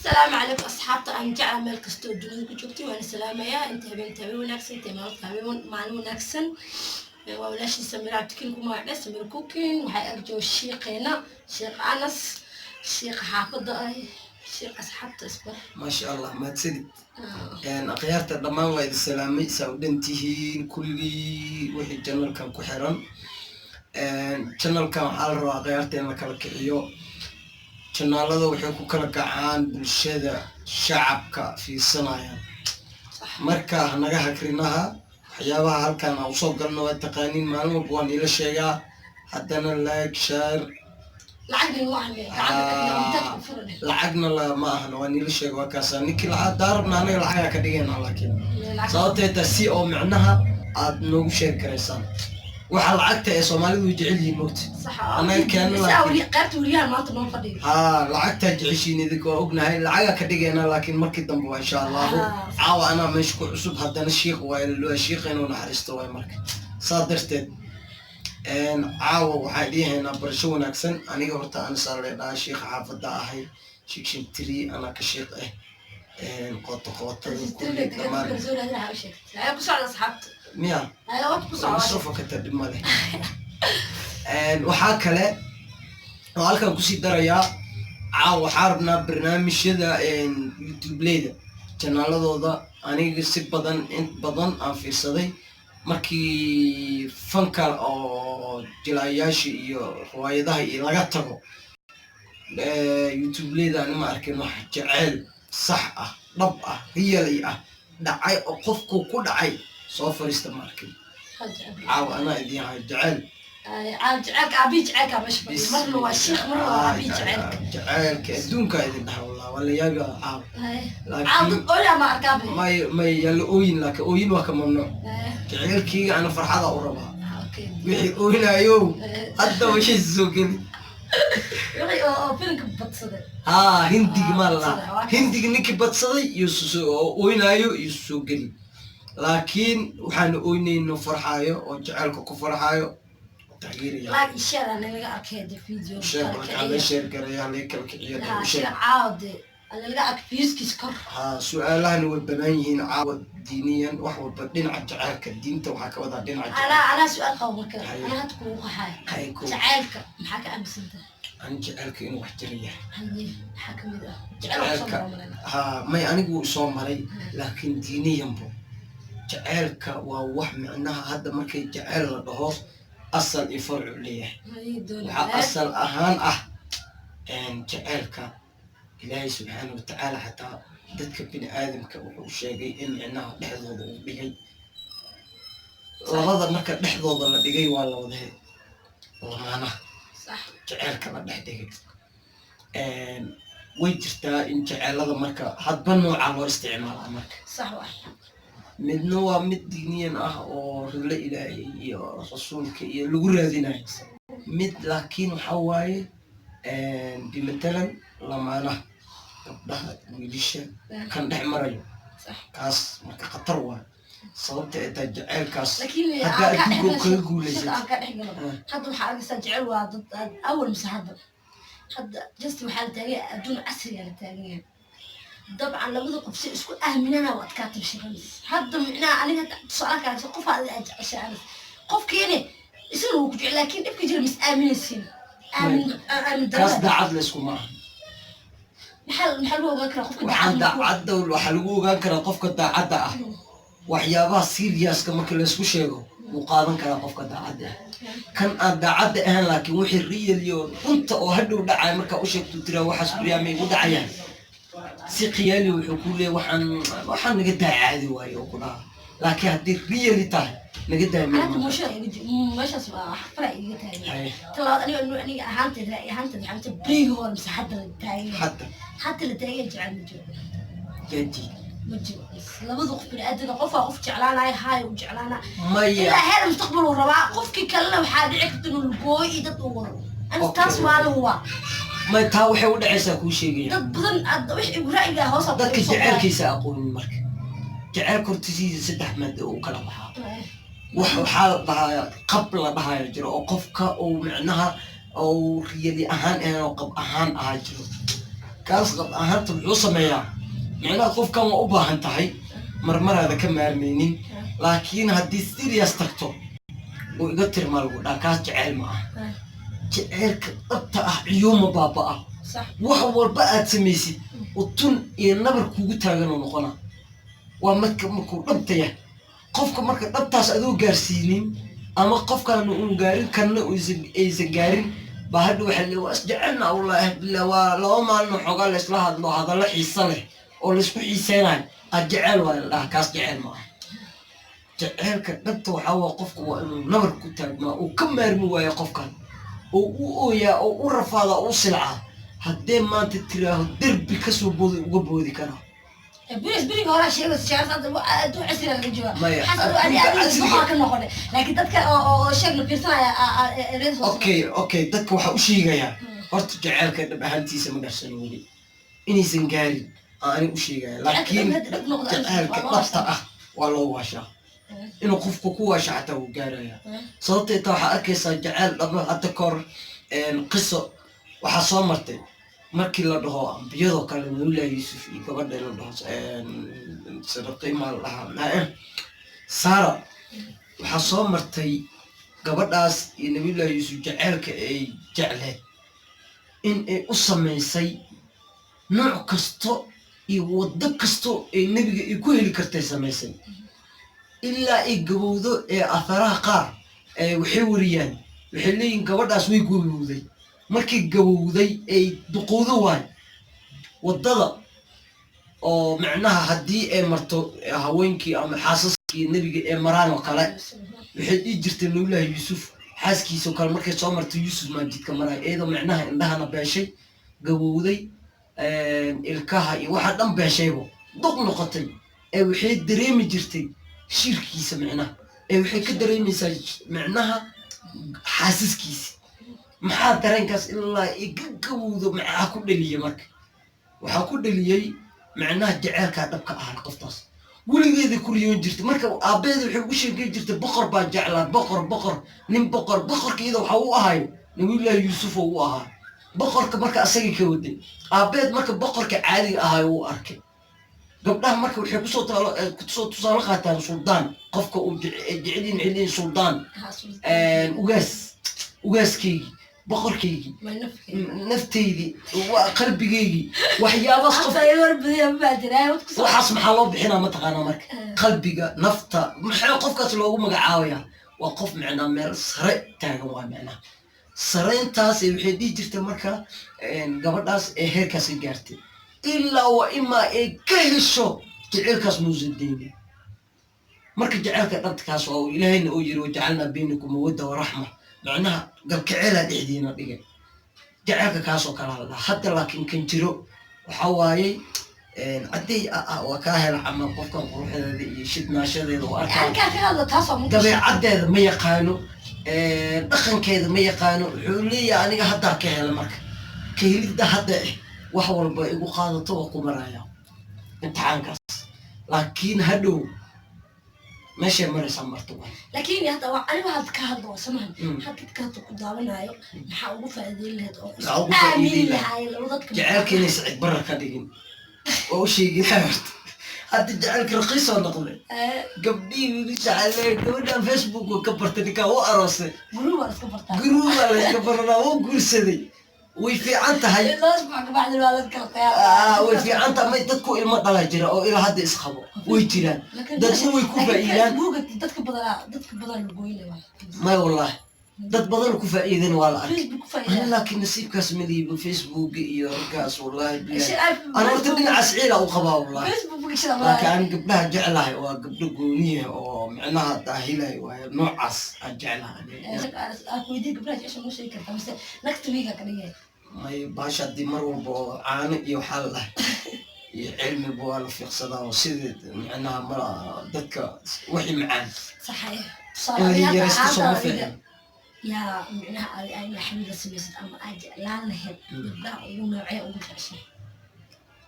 Asalaamu calaykum, asxaabta aan jecla meel kastoo dunida ku joogtay, waana salaamayaa. Inta habeen habeen wanaagsan, inta maalinta habeen maalin wanaagsan. Waa walaashii Samira Cabdikin ku magacdhe Samira Cooking. Waxay agjooga shiiqeena, Sheekh Anas, shiiqa xaafadda ah, shiiq asxaabta isbar. Maasha Allah, mahadsanid. Akhyaarta dhammaan waa idin salaamay, saa u dhan tihiin kulligii wixii channelkan ku xiran. Channelkan waxaa la rabaa akhyaarta in la kala kiciyo. Channelada waxay ku kala kacaan bulshada, shacabka fiirsanayaan. Marka hanaga hagrinaha waxyaabaha halkan aan usoo galno waa taqaaniin, maalin walba waan iila sheegaa. Haddana like, share. Lacagna waa gacanta ku furan. Lacagna ma ahan, waa niila sheega, waa kaasa ninkii lacag daa rabna anaga lacagaa ka dhigayna, laakiin sababtay taa si oo micnaha aad noogu sheegi karaysaan waxa lacagta ee soomaalidu way jecel yihiin, mogta. Annaga keena. Qaybta weriyaha maanta noo fadhiyo. Haa, lacagtaa jeceshiin idinka, waa ognahay, lacagaa ka dhigayna, laakiin markii dambe waa insha Allahu. Caawa anaa meesha ku cusub, haddana shiiq waa laloo shiiqa inuu naxariisto waay. Marka saa darteed caawa waxaan idiin barasho wanaagsan. Aniga horta anisaa leedhaha, shiiqa xaafadda ahay, shikshin tiri anaa ka shiiq ah, qooto qootada kulli dhammaan. Ku socda, asxaabta. Miya? Ku socda. Soo fakata, dhib male. Waxaa kale oo halkan kusii darayaa, caawa waxaa rabnaa barnaamijyada youtubeleyda channeladooda. Aniga si badan, in badan aan fiirsaday, markii fanka oo jilaayaasha iyo riwaayadaha iyo laga tago youtubeleyda, ani ma arkin wax jeceyl sax ah, dhab ah, really ah, dhacay oo qofku ku dhacay soo fariista, ma arkin. Caawa anaa idiin hayo jeceyl. Jaceylka, aabihi jaceylka meesha fadhiyo, marna waa shiikh, marna waa aabihi jaceylka. Jaceylka adduunka idin dhaha, wallah waa la yaabi caawa. Caaw. Laakiin dad ooyaa ma arkaa be. May yalla ooyin, laakiin ooyin waa ka mamnuuc. Jaceylkeyga ana farxada u rabaa. Wixii ooynayo hadda wixii soo geli. Wixii oo filimka badsaday. Haa, hindiga maa badsaday, la waa kaas. Hindiga ninkii badsaday iyo oo ooynaayo iyo soo geli, laakiin waxaanu ooynayno farxaayo oo jaceylka ku farxaayo taageeraya. Like iyo share aan laga arkay de video. Share markaa la share gareeya, laga kala kiciyo de, u share. Share caawde laga ark viewskiis kor. Haa, su-aalahani way banaan yihiin caawa, diiniyan wax walba, dhinaca jaceylka, diinta waxaa ka wadaa dhinaca jaceylka. Anaa su-aal qabo marka. Haye. Anaa hadda kugu qaxaay. Hay ko. Jaceylka maxaa ka aaminsan tahay? Ani jaceylka inuu wax jira yahay. Haye, maxaa kamid ah jaceyl wax soo Jaceylka maro malena? Haa, may, anigu wuu soo maray, laakiin diiniyanbo jaceylka waa wax micnaha hadda markay jaceyl la dhaho asal iyo farcu leeyahay. Haye, dooni. Waxaa asal ahaan ah jaceylka Ilaahay subxaana watacaala xataa dadka bini aadamka wuxuu sheegay in micnaha dhexdooda uu dhigay labada. Marka dhexdooda la dhigay waa la wada lamaanaha. Jaceylka la dhex dhigay way jirtaa in jaceylada marka hadba nooca loo isticmaalaa marka. Sax wa. Midna waa mid diiniyan ah oo rilo Ilaahay iyo rasuulka iyo lagu raadinayo mid, laakiin waxa waaye bimatalan lamaanaha, gabdhaha, wiilisha kan dhex marayo. Kaas marka khatar waayo, sababta ay tahay jaceylkaas laakiin haddaa aan ka adduunka dhex kaga galo, guulaysid. Shid aan ka dhex galo. Hadda waxaa arkaysaa jecel waa dad awal mise hadda just waxaa la taagan yahay adduun casriga la taagan yahay. Dabcan labada qof si isku aaminana waa adkaatay shaqadiis hadda. Micnaha aniga tusaale kale, qof aad aad jeceshahay anas, qofkiini isagana wuu ku jecel, laakiin dhibka jira mis aaminaysiin, aamin aamin kaas darada. Daacad layskuma aha. Maxaa lagu ogaan karaa qofka waxaa daacad markuu- daacadda waxaa lagu ogaan karaa qofka daacadda ah waxyaabaha seriouska marka laysku sheego wuu qaadan karaa qofka daacadda ah. Kan aan daacadda ahayn laakiin wixii real iyo runta oo hadhow dhacaya markaa u sheegto, tiraa waxaas guryaamay igu dhacayaan, si khiyaali wuxuu ku leeyahay waxaan naga daa, caadi waaye oo ku dhaha. Laakiin haddii really tahay, naga daa. Anaga meeshaas waa farac iga taagan. Talabaad, aniga ahaanteed, ra'yi ahaanteed, waxaa mata berigii hore mise hadda la taagan yahay? Hadda. Hadda la taagan yahay jecel ma jiro. Jadi. Ma jiro. Labada qof bini'aadana qofaa qof jeclaanaya, haaya u jeclaanaa. Maya. Ilaa heer mustaqbal uu rabaa, qofkii kalena waxaa dhici karta inuu lugooyo iyo dad uu wado. Ani taas waa la hubaa. May, taa waxay u dhacaysaa kuu sheegaya. Dad badan hadda wixii ra'yigaa hoos Dadka jaceylkiisa aqoonin. Marka jaceylka hortisiisa saddex maado oo u kala baxaa. Waxaa la dhahayaa qab la dhahayo jiro oo qofka uu micnaha uu really ahaan ahayn oo qab ahaan ahaa jiro. Kaas qab ahaanta muxuu sameeyaa? Micnaha qofkan waa u baahan tahay, marmaraada ka maarmaynin, laakiin haddii serious tagto uu iga tirmaa lagu dhaa, kaas jeceyl ma ah. Jeceylka dhabta ah ciyuuma baaba-a. Wax walba aad samaysid, utun iyo nabar kugu taagan oo noqona waa madka markuu dhabta yahay qofka. Marka dhabtaas adoo gaarsiinin ama qofkaana uun gaarin, kanna aysan gaarin, baa hadha waxaa le waa isjecelna, wallaahi billah, waa 2 maalin oo xoogaa laysla hadlo, hadallo xiiso leh oo laysku xiiseynayo, aad jeceel waa la dhaha. Kaas jeceel ma aha. Jeceelka dhabta waxaa waa qofku waa inuu nabar ku taagmaa, uu ka maarmi waayo qofkan, oo u ooyaa oo u rafaadaa oo u silcaa. Haddee maanta tiraaho derbi kasoo booday, uga boodi karaa. Biris beriga horaa sheegaysa jecel, hadda adduun casriga laga joogaa. Maya, xasan adi adduunka adiga casriga- duqaa ka noqonay, laakiin dadka oo sheegna fiirsanaya. Okay, dadka waxaa u sheegayaa horta jaceylka dhab ahaantiisa ma garsano weli, inaysan gaarin aan aniga u sheegaya, laakiin jaceylka dhabta ah waa loo waashaa. Inuu qofku ku waasho xataa wuu gaaraya. Sababta inta waxaa arkaysaa jaceyl dhaba hadda kahor qiso waxaa soo martay markii la dhaho ambiyadoo kale, Nabiyullahi Yuusuf iyo gabadha la dhaho sadaqimaa la dhahaa maxaa, Sara. Waxaa soo martay gabadhaas iyo Nabiyullahi Yuusuf jaceylka ay jecleed in ay u samaysay nooc kasto iyo waddo kasto ay nebiga ay ku heli kartay samaysay, ilaa ay gabowdo. Ee atharaha qaar waxay wariyaan, waxay leeyihin gabadhaas way gabowday. Markay gabowday ay duqowdo waay waddada oo macnaha haddii ay marto haweenkii ama xaasaskii nebiga ee maraan oo kale, waxay dhihi jirtay Nabiyullaahi Yuusuf xaaskiisa oo kale markay soo marto, "Yuusuf maa jidka maraya?" Iyadoo macnaha indhahana beeshay, gabowday, ilkaha iyo waxaa dhan beeshaybo, duq noqotay, ee waxay dareemi jirtay shirkiisa, micnaha ee waxay ka dareemaysaa micnaha xaasaskiisi. Maxaa dareenkaas ilaa iga gabowdo maxaa ku dhaliyey? Marka waxaa ku dhaliyey micnaha jaceylkaa dhabka ahaa. Qoftaas weligeeda ku riyoon jirtay. Marka aabbaheeda waxay ugu sheekey jirtay, "Boqor baan jeclaa, boqor, boqor, nin boqor." Boqorka iyada waxa u ahay Nabiyullaahi Yuusuf oo u ahaa boqorka. Marka asagii ka waday aabbeed, marka boqorka caadiga ahay uu arkay gabdhaha. Marka waxay kusoo taalo kusoo tusaale qaataan suldaan, qofka uu jecelyihin, waxay leeyihin suldaan, ugaas, ugaaskaygii, boqorkaygii, naftaydii, waa qalbigaygii, waxyaabaas. Qof waxaas maxaa loo bixinaa mataqaanaa? Marka qalbiga, nafta, maxaa qofkaas loogu magacaabaya? Waa qof micnaa meel sare taagan, waa micnaha sareyntaas. Waxay dhihi jirtay marka gabadhaas ee heerkaas ka gaartay, ilaa waa imaa ay ka hesho jaceylkaas muusan deynin. Marka jaceylka dhabtakaas waa uu Ilaahayna uu yiri, "Wajacalnaa baynakum mawadda waraxma," macnaha galkaceelaa dhexdiina dhigay. Jaceylka kaasoo kalaa la dhaha hadda. Laakiin kan jiro waxaa waayey caddey waa kaa hela camal, qofkan quruxdeeda iyo shidnaashadeeda u arkaa, dabeecaddeeda ma yaqaano, dhaqankeeda ma yaqaano. Wuxuu leeyahay aniga haddaa ka hela. Marka ka helidda hadda wax walba igu qaadato waa ku maraya imtixaankaas, laakiin hadhow meeshay maraysaa marta waay. Laakiin hadda waa aniga hadda ka hadlo samahan. Hadda dadka hadda ku daawanayo maxaa ugu faa'iideyn lahayd oo Maxaa ugu faa'iideyn aamini lahayd? lahaayeen laba dadka? Jaceylka inay sicid barar ka dhigin oo u sheegi lahaa. Horta hadda jaceylka raqiisoo noqday. Gabdhihii wiilasha ale gabadhan Facebook ka bartay, ninkaa u aroosay. Guruu waa iska bartaa. Guruu baa layska baranaa, wuu guursaday. Way fiican tahay. 2 isbuuc kabacdi waa la kala Way fiican tahay. May, dadku ilmo dhala jira oo ilaa hadda isqabo way jiraan. Dadna way ku faa'iidaan. Facebooka dadka badanaa lagoyna waa. May, wallahi dad badan ku faa'iidan waa la arkay. Facebook ku Ana faa'iidaan. laakiin nasiibkaas ma liibo Facebook iyo raggaas, wallahi billahi. Ana horta dhinacaas ciila u qabaa, wallahi. Facebook bugashada. Laakiin aan gabdhaha jeclahay waa gabdho gooniya oo micnaha daahilay waayo, noocaas aan jeclahay aniga. Weydiin gabdhaha jecesha noo sheegi kartaa mise next week ka dhigay? May, baasha haddii mar walba oo caano iyo waxaa la dhahay iyo cilmiba waa la fiiqsadaa oo sidii micnaha ma dadka wixii macaan saxay. in la yaraysto sooma fiicin. Yaa micnaha adi ay xamiga samaysid ama aad jeclaan lahayd gabdhaha ugu noocee ugu jeceshay?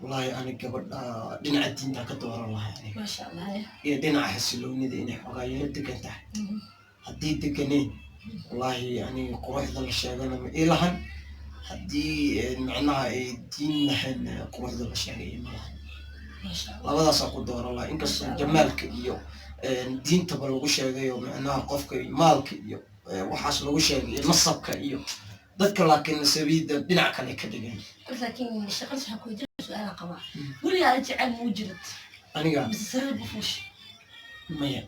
Wallaahi ani gabadha dhinaca diinta ka dooran lahay aniga. Maasha Allah. Iyo dhinaca xasiloonida, inay xoogaa yaro degan tahay. Haddii deganeen, wallaahi aniga quruxda la sheegana ma ilahan. Haddii micnaha ay diin lahayn, quruxda la sheegay malaha. Maasha Allah. Labadaasaa ku dooran lahaa, inkastoo jamaalka iyo diintaba lagu sheegayo, micnaha qofka iyo maalka iyo waxaas lagu sheegay iyo nasabka iyo dadka, laakiin nasabiida dhinac kale ka dhigeen. Laakiin shaqada waxaan ku weydiin su-aalaan qabaa: weligaa ala jecel muu jirid? Aniga? Mise sariir bufuush? Maya.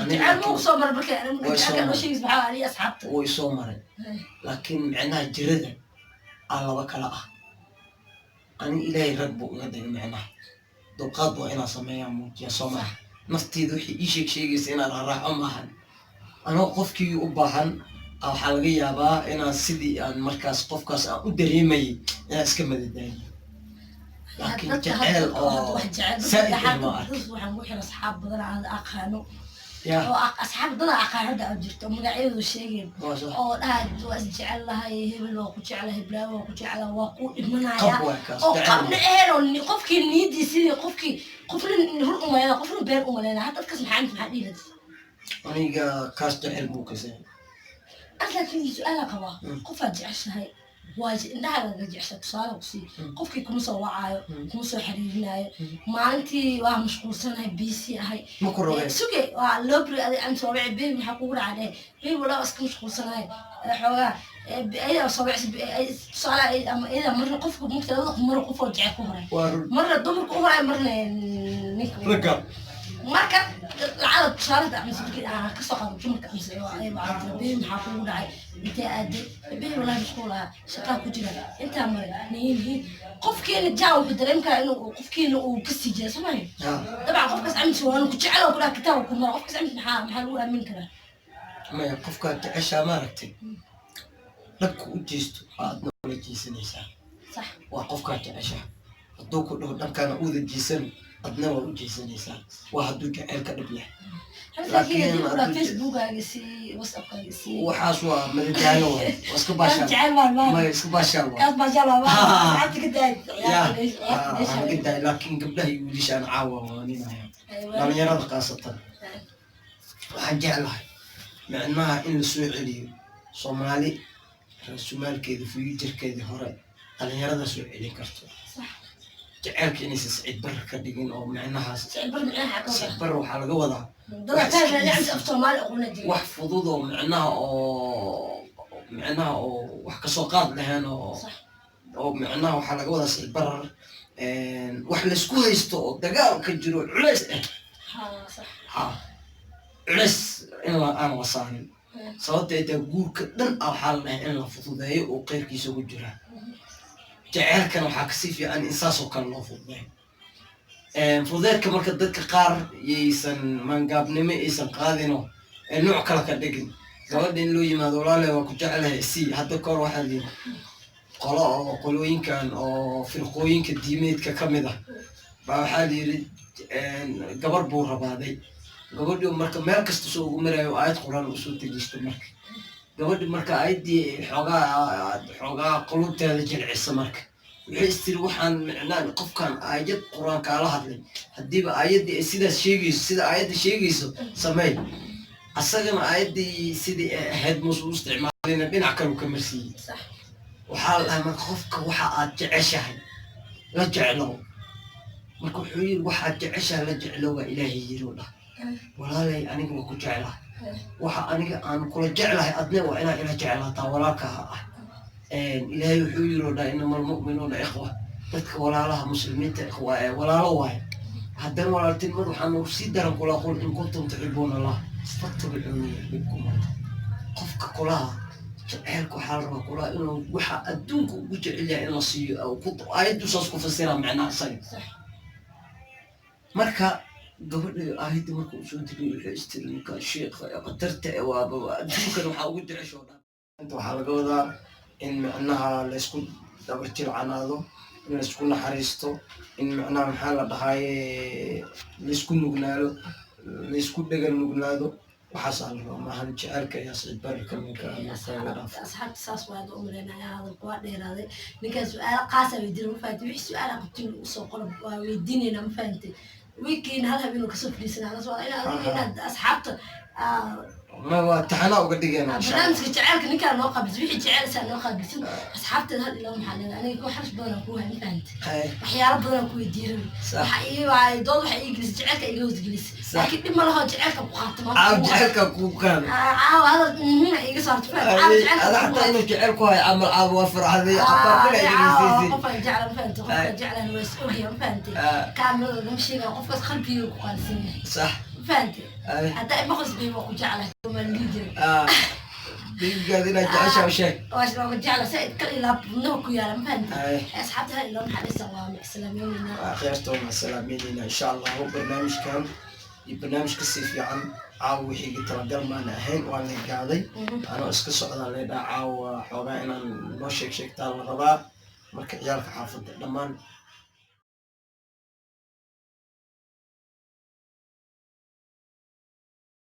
Jecel muu soo maray marka? Way soo jecelka noo maray. sheegis maxaa aniga asxaabta? Way soo maray, laakiin micnaha jirada aa laba kala ah. Ani Ilaahay rag buu iga dhigay, micnaha dulqaad waa inaan sameeyaa, muujiya, soo maha? Nafteeda wixii ii sheeg sheegaysa inaan raraaco maahan. Anoo qofkii u baahan waxaa laga yaabaa inaan sidii aan markaas qofkaas aan u dareemayay inaan iska madadaaliyo, laakiin Dadka jeceel hadda oo wax jecel saa'id dadka ah ma arkin. Dad waxaan ku xira asxaab badan aan aqaano ya oo asxaab dad aqaan hadda aan jirto oo magacyadoodu sheegeen Waa sax. oo dhaha waa is jecel lahay, hebel waa ku jeclahay, heblaawo waa ku jeclahay, waa ku dhimanaya. Qab waay kaas. Oo jecel. Qabna eheen oo qofkii niyadiisii, qofkii qofna run umaleyna, qofna been umaleyna. Hadda dadkaas maxaa dhihi lahayd? Aniga kaas jecel buu kasay. As laakiin su-aala qabaa. Qofaad jeceshahay, waa indhahaaga jecesha, tusaale kusii, qofkii kuma soo wacaayo, kuma soo xiriirinaayo, maalintii waa mashquulsanahay, busy ahay. Ma ku rabeen. Suge waa loo beri adig aan soo wici, baby maxaa kugu dhacay dheh, baby walaa iska mashquulsanahay. Xoogaa ayadaa soo wicisa, tusaale ama iyada marna qofka mugta labada qof, marna qof oo jecel ku horay, Waa run. marna dumarka u horay, marna ninka. Ragga. Marka lacala tusaalada amase markii aan kasoo qaado dumarka amase ay wacatira, baby maxaa kugu dhacay, intee aaday, baby wallahi mashquul ahaa, shaqaa ku jira, intaa maray, nihiin nihiin, qofkiina jaa wuxuu dareemi karaa inuu qofkiina uu kasii jira, soo mahay? Ha. Dabcan qofkaas amsi waa ku jecel oo ku dhaha kitaab ku mara, qofkaas amsi maxaa lagu aamin karaa? Maya, qofkaad jeceshaa maaragtay dhabka u jeesto, aadna ula jeesanaysaa. Sax. Waa qofkaad jeceshaa hadduu ku dhaho dhankaana uuda jeesan, adna waa u jeesanaysaa, waa hadduu jaceylka dhab yahay. Laakiin haddii ku dhaha Laakiin Facebookaaga sii, WhatsAppkaaga sii. Waxaas waa madadaalo waay, waa iska kaas baashaal. Jecel baan maa. Maya, iska baashaal waay. Kaas baashaal waa Ah. asxaabta ka daay. Ya, waxaan ka daay, laakiin gabdhaha iyo wiilasha aan caawa waaninaya, dhalinyarada khaasatan, waxaan jeclahay micnaha in la soo celiyo Soomaali raasumaalkeeda, future-keedii hore dhalinyarada soo celin karto. Sax. Jaceylka inaysan sicid bar ka dhigin oo micnahaas. Sicir bar micnaha ka Sicid wada? bar waxaa laga wadaa Dada fahmaya amse af Soomaali aqoona jira. Wax fudud oo micnaha oo wax kasoo qaad lahayn oo Sax. oo micnaha waxaa laga wadaa sicid barar wax laysku haysto oo dagaal ka jiro, culays ah. Ha, sax. Ha, culays in la aan la saarin, sababta ay tahay guurka dhan ah waxaa la dhahay in la fududeeyo oo qeyrkiisa ku jira. Jaceylkana waxaa kasii fiican in saasoo kale loo fududeeyo. Fududeedka marka dadka qaar yaysan maangaabnimo aysan qaadino ee nooc kale ka dhigin. Gabadha in loo yimaado, walaale waa ku jecelahay, si hadda kahor waxaa lihi qolo oo qolooyinkan oo firqooyinka diimeedka ka mid ah baa waxaa la yidhi gabar buu rabaaday. Gabadhi marka meel kasta soo ugu marayo aayad Qur-aan usoo dejista. Marka gabadhi marka aayaddii xoogaa qulubteeda jilcisa, marka waxay istiri waxaan micnaa qofkan aayad Qur-aan kaala hadlay, haddiiba aayaddii ay sidaas sheegayso, sida aayadda sheegayso sameey. Asagana aayaddii sidii ay ahayd musu u isticmaalina, dhinac kalu ka marsiiyey. Sax. Waxaa la dhahay marka qofka waxa aad jeceshahay la jeclow. Marka wuxuu yiri, waxaad jeceshahay la jeclow waa Ilaahay yiri u dhah, walaalay aniga waa ku jeclahay, waxa aniga aan kula jeclahay adna waa inaa ila jeclaataa, walaalkaha ah. Ilaahay wuxuu yiri oo dhah, inama almu'minuuna ikhwa, dadka walaalaha muslimiinta ikhwa ee walaalo waaye. Haddana walaaltinimada waxaa noogu sii daran kula, qul in kuntum tuxibuuna Allah fattabicuuni yuxbibkum Allah. Qofka kulaha jaceylka waxaa la rabaa kulaha inuu waxa adduunka ugu jecel yahay in la siiyo oo aayaddu saas ku fasiraa macnaha isaga. Sax. Marka gabadha aayadda marka uu soo degay wuxuu istiri ninka sheekha ee khatarta ee waaba adduunkan waxaa ugu jecesha oo dhan. Inta waxaa laga wadaa in micnaha laysku dabar jilcanaado, in laysku naxariisto, in micnaha maxaa la dhahaaye laysku nugnaado, laysku dhegal nugnaado. Waxaasaa la rabaa, maahan jaceylka ayaa sicid bararka ninka marka dhaaf. Asxaabta saas waa u malaynaya, hadalku waa dheeraaday. Ninkaan su-aalo qaasa weydiina, ma fahamtay? Wixii su-aala qabtiin usoo qoro, waa weydiinayna, ma fahamtay? Wiikiina hal habeen uu kasoo fadhiisanaa, las waa inaad adiga inaad asxaabta Ma waa taxanaa uga dhigayna, insha Allah. Barnaamijka jaceylka ninkaa noo qaabilsan, wixii jecel noo qaabilsan. Asxaabteeda hal ilaa maxaa leedahay? Aniga ku xarash badan aan kuu hay, ma fahamtay? Hay. Waxyaalo badan aan ku weydiiray. Waxa ii waay dood, waxa ii gelisay jaceylka, iga hoosgelisay. Laakiin dhib ma laho, jaceylka ku qaata maanta. Caaw jaceylka kuu qaada. Caawa hadal iga saarto, fahamtay? Caawa jaceylka ada ku xataa qaata. Inuu jecel ku hayo camal, caawa waa farxaday, cabaar kale ay dhegeysaysay. Qofaan jecla, ma fahamtay? Qofkaan jeclaan waa is ogyahay, ma fahamtay? Kaamirada lagama sheegaya, qofkaas qalbiga ku qaalisan yahay. Ma fahamtay? Haddaa imaqlis bay waa ku jeclahay, maan dhihi jiray. Babygaada inaad jeceshaa u sheeg. Waa ku jecla saaid, kal ilaa budnaha ku yaala, ma fahamtay? Asxaabta hal ilaa maxaa dhisa, waa macsalaameynayna. Waa kheyrta, waa salaameynayna, insha Allahu. Barnaamijkan iyo barnaamij kasii fiican caawa wixii talagal maana ahayn, waa lay gaaday anoo iska socdaa leedhaa. Caawa xoogaa inaan noo sheeg sheegtaa la rabaa. Marka ciyaalka xaafadda dhammaan